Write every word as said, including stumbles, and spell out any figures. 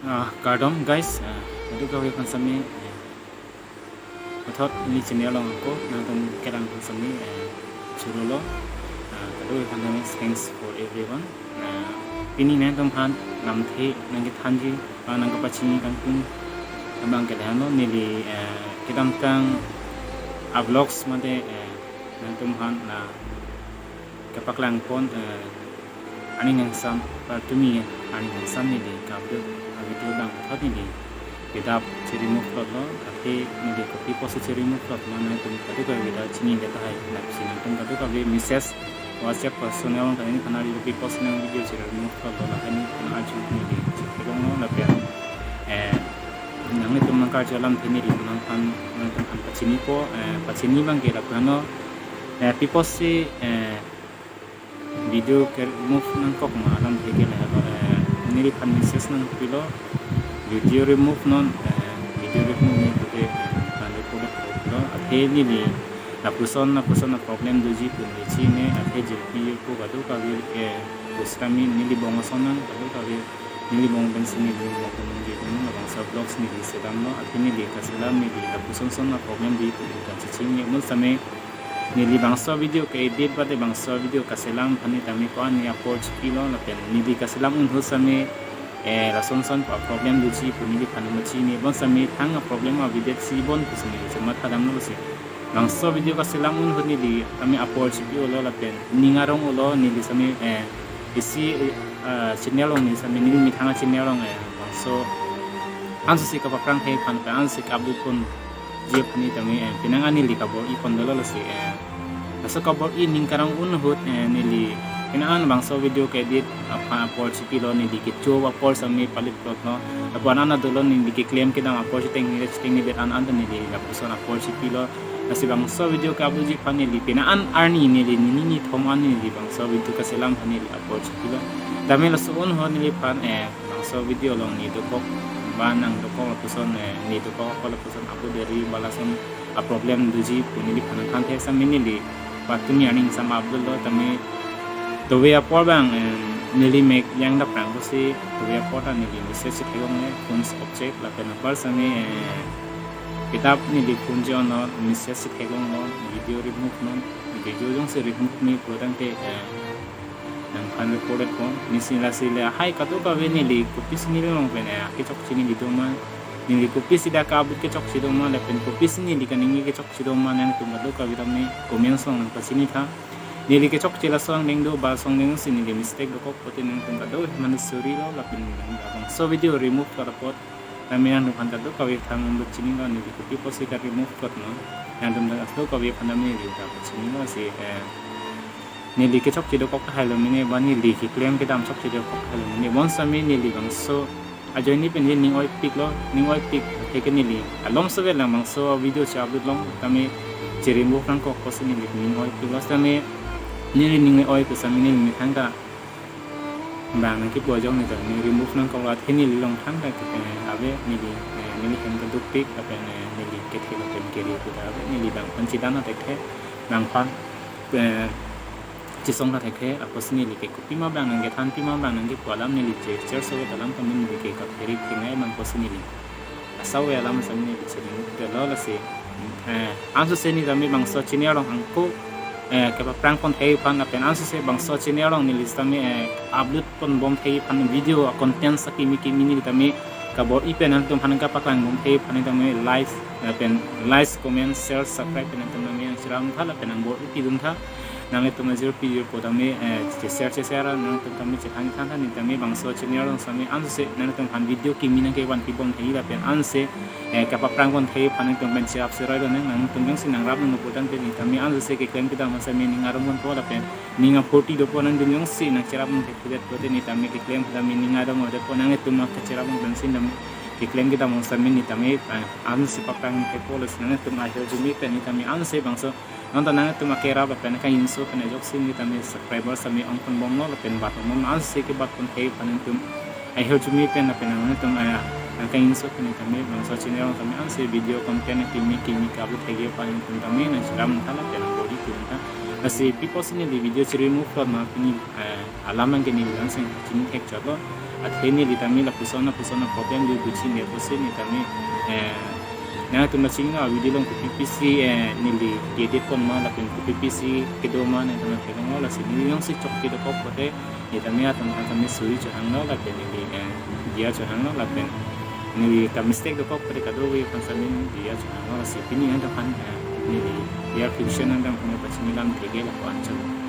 Ah, kardom guys, ah, kadokave aphan sami, eh, puthot neli channel along ako, nangtum kelang aphan sami, eh, churolo, ah, kadokave aphan sami, thanks for everyone. Ah, pini nangtum aphan lamthe nangkethanji, ah, nangkepachini kangtung abang ke lahenlo, neli, eh, kedamtang a-vlogs mate, eh, nangtum aphan la kepaklang pon, eh, aning angsam, partumi aning angsam neli ka-upload a-video abang puthot neli kedap che-remove plotlo, athe neli kopi pusi che-remove plotlo, nangtum kadokave ta chinidet tahai, lapusi nangtum kadokave message, WhatsApp personal along ta neliphan arju, kopi pusi nang video che-remove plotlo, la neliphan arju neli chetheklonglo, lapen, eh, nanglitum nangkarju alamthe neli nangphan, nangtum aphan pachinipo, eh, pachini abang ke lapu-anlo, eh, pi pusi, eh, video ke-remove nangkok ma alamthe ke lahelo, eh, neliphan message nangpilo, video remove non, eh, video remove ne pute, eh, nangphan report lo, athe neli lapuson, lapuson a-problem doji pu neli chini, athe jirpi jirpo kadokave, eh, pusitame neli bong ason nang kadokave, neli bong pensi neli bong pensi neli bong labangso vlogs neli sedamlo, athe neli kaselam neli lapuson son a-problem di pu neli kan chechini, bonsitame neli bangso video ke-edit mate bangso video kaselam aphan tame ko-an ne apor chipilo, lapen neli kaselam un ahut sami, eh, lason son pa problem doji pu neliphan machini, bonsitame thang a-problem avedet si bon pusi neli chematha damlo si. Bangso video kaselam un ahut neli tame apor chipi-olo lapen ning arong-olo neli sami, eh, isi, eh, channel along neli sami neli methang a-channel along, eh, bangso ansose kapaphrang thek aphan, ansose ka-upload ponji aphan tame, eh, penang an neli kabor-i pon dolo lasi, eh, laso kabor-i ning karong un ahut, eh, neli penang an bangso video ke-edit aphan apor chipilo, neli kecho apor sami palit plotlo, lapu-an an dolo neli keklem kedam apor chitengne chitengne det an an ta neli lapuson apor chipilo, lasi bangso video ka-upload ji aphan neli penang an arni neli nini nithom an neli bangso video kaselam aphan neli apor chipilo, tame laso un ahut neliphan, eh, bangso video along ne dokok, ba nang dokok lapuson, eh, ne dokok ako lapuson upload ri ba lason a-problem doji pu neliphan nangthan thek sami neli patumi aning angsam upload lo, tame dove apor abang, em, neli mek yang dap rang pusi dove apor ta neli message theklongle, phone switch off chek lapen apar sami, eh, kedap neli phone je-on non, message theklonglo, video remove non, video jongsi remove me pulotangte, eh, nangphan report pon, neli si lasi le, hai kadokave neli kopisi neli along pen, eh, kechokche neli doma, neli kopisi dak ka-upload kechokche doma, lapen kopisi neli kaningje kechokche doma, nangtum kadokave tame comments along nangpachini tha. Neli kechokche lason angdeng do, ba lason angdeng si neli mistake dokok pute nangtum kadokave mane sorry lo, lapen neli labangso video remove plot apot tame nangtum aphan kadokave thangbut chinilo, neli kopi pusi ka-remove plot non, nangtum kadokave aphan tame neli ta pachinilo si, eh, neli kechokche dokok tahai lo mene, ba neli keklem kedam chokche dokok tahai lo mene, bonsitame neli bangso ajoine pen neli ning oipiklo, ning oipik, athe ke neli alom sevel lang bangso video che-upload long tame che-remove nangkok pusi neli ning oipiklo, sitame neli ning oi pusitame neli methang ta bang nangkipu ajok ne ta neli remove nangkok, athe neli along thangta ke, eh, ave neli, eh, neli hem ta dukpik lapen, eh, neli kethe lapen keri pu ta ave, neli bang aphan chedan thekthe, bang aphan, eh, chesong thekthe, apotsi neli ke kopima bang nangkethan, pima bang nangkipu alam neli che-share sove alam tame neli ke kaphere khengai bang apotsi neli asau alam sami neli che-remove detlo lasi, eh, ansose neli tame bangso channel along ako, eh, kepaphrang pon thek aphan lapen ansose bangso channel along neli sitame, eh, upload pon bom thek aphan video a-content sa kimi kimi neli tame kabor-i pen nangtum aphan kapaklang bom thek aphan tame like, eh, pen like, comment, share, subscribe pen nangtum tame nangcherap tha lapen nangbor-i pidun tha. Nanglitum ajirpi jirpo tame, eh, che-share che-share nangtum tame chethan than than neli tame bangso channel along sami ansose nangtum aphan video kimi nangkevan pibom thek lapen ansose, eh, kapaphrang pon thek aphan nangtum pen cherap seroi lo nang, nangtum jongsi nangrap nang putangte neli tame ansose keklem kedam sami ning arong ponpo lapen ning aphurti dopo, nangtum jongsi nangcherap nang thekthedet pute neli tame keklem tame ning arong detpo, nangtum kacherap nang pensi tame keklem kedam sami neli tame, eh, ansose paphrang thekpo lasi nangtum ahirjume pen neli tame ansose bangso nonta nangtum akerap lapen nangkangjinso pen ajoksi neli tame subscriber sami ong pon bomlo lapen bat pon bom, ansose kebat pon thek aphan nangtum ahirjume pen lapen nangtum, eh, nangkangjinso pen neli tame bangso channel along tame ansose video content kimi kimi ka-upload thek aphan nangtum tame nangcherap tha lapen nangbor-i pidun tha. Lasi pi apotsi neli video chiri move lo ma pini, eh, alam abang ke neli langsung chini thek chotlo. Athe neli tame lapuson lapuson a problem lui buchi ne pusi neli tame, eh, nangtum chini a video along kopi pisi, eh, neli edit pon ma lapen kopi pisi kedo ma nangtum kelong lo. Lasi neli jongsi chok kedo kok pote neli tame atum tame suri chonang lo lapen neli, eh, diya chonang lo lapen neli ka mistake dokok pote kadokave aphan sami diya chonang lo. Lasi pini nangtum aphan, eh, neli diya question nangtum aphan pachini lam theke lapu anchot.